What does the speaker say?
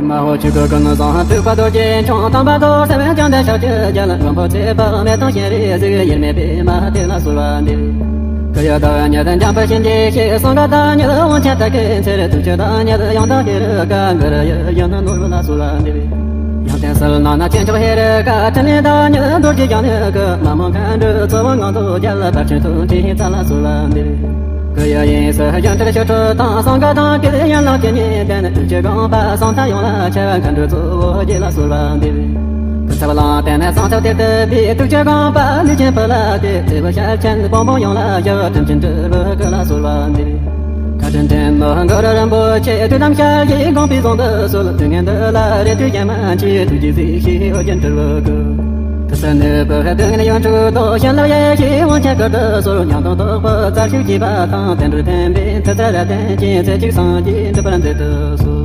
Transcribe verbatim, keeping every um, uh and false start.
མ་ཧོ་ཆོས་སྐུ་ཀུན་བཟང་ཐུབ་པ་རྡོ་རྗེ་འཆང་། དམ་པ་རྡོར་སེམས་ཀྱང་འདི་ཕྱག་བཅུ་རྒྱལ། མགོན་པོ་ཚེ་དཔག་མེད་དང་སྤྱན་རས་གཟིགས། དབྱེར་མེད་པདྨ་དེ་ལ་གསོལ་བ་འདེབས། སྐུ་ཡི་བདག་ཉིད་འཇམ་དཔལ་དཔྱིད་ཀྱི་སྐྱེས། གསང་སྔགས་བདག་ཉིད་དབང་ཆེན་དར་གྱི་ཚེར། ཐུགས་རྗེ་བདག་ཉིད་ཡང་དག་ཤེས་རིག་ག་གུ་རུ་ཡི་ཡུལ་ནི་ནོར་བུ་ལ་གསོལ་བ་འདེབས། ཡང་སྟེང་ཟིལ་གནོན་ན་ཆོས་མཆོག་ཤེས་རིག་ག་དྲིན་ལན་བདག་ཉིད་རྡོ་རྗེ་རྒྱང་ནི་སྐུ། མ་མོ་མཁའ་འགྲོའི་ཚོགས་དབང་ངང་དུ་རྒྱལ། ཕར་ཕྱིན་ཐུགས་རྗེའི་རྩལ་ལ་གསོལ་བ་འདེབས། སྐུ་ཡི་དབྱིངས་སུ་སྒྱུ་འཕྲུལ་ཆོ་འཕྲུལ་དང་། གསང་སྔགས་དང་གི་ཡན་ལག་ཇི་སྙེད་ལྡན། ཐུགས་རྗེ་དགོངས་པ་གསང་མཐའ་ཡོངས་ལ་ཁྱབ། མཁའ་འགྲོའི་གཙོ་བོ་རྗེ་ལ་གསོལ་བ་འདེབས། སྐུ་ཚབ་གླང་རྟེན་ནས་གསང་ཆབ་གཏེར་དུ་སྦས། ཐུགས་རྗེ་དགོངས་པ་ལུས་ཅན་ཕུད་ལ་གཏད། ཚེ་འཕོས་ཞལ་ཆེམས་བོང་བུ་ཡུམ་ལ་ཞུ། དྲིན་ཆེན་སྤྲུལ་པའི་སྐུ་ལ་གསོལ་བ་འདེབས། བཀའ་དྲིན་ཅན་མོ་གུ་རུ་རིན་པོ་ཆེ། ཐུགས་དམ་ཞལ་བཞེས་དགོངས་པའི་ཟུང་དུ་གསོལ། དུས་ངན་འདི་ལ་རེ་ལྟོས་གཞན་མ་མཆིས། ཐུགས་རྗེས་གཟིགས་ཤིག་ཨོ་རྒྱན་སྤྲུལ་པའི་སྐུ། ཐུགས་སུ་ནུས་པའི་སྡུག་བསྔལ་ཡོངས་གྲོལ་དོ། བྱིན་རླབས་ཡེ་ཤེས་དབང་ཆེན་སྐུར་དུ་གསོལ། ཉང་སྟོང་རྟོགས་པའི་རྩལ་ཤུགས་རྒྱས་པ་དང་། བསྟན་འགྲོའི་མཐུན་པའི་མཐུ་རྩལ་རབ་བརྟན་ཅིང་། ཚེ་གཅིག་སངས་རྒྱས་འགྲུབ་པར་མཛད་དུ་གསོལ།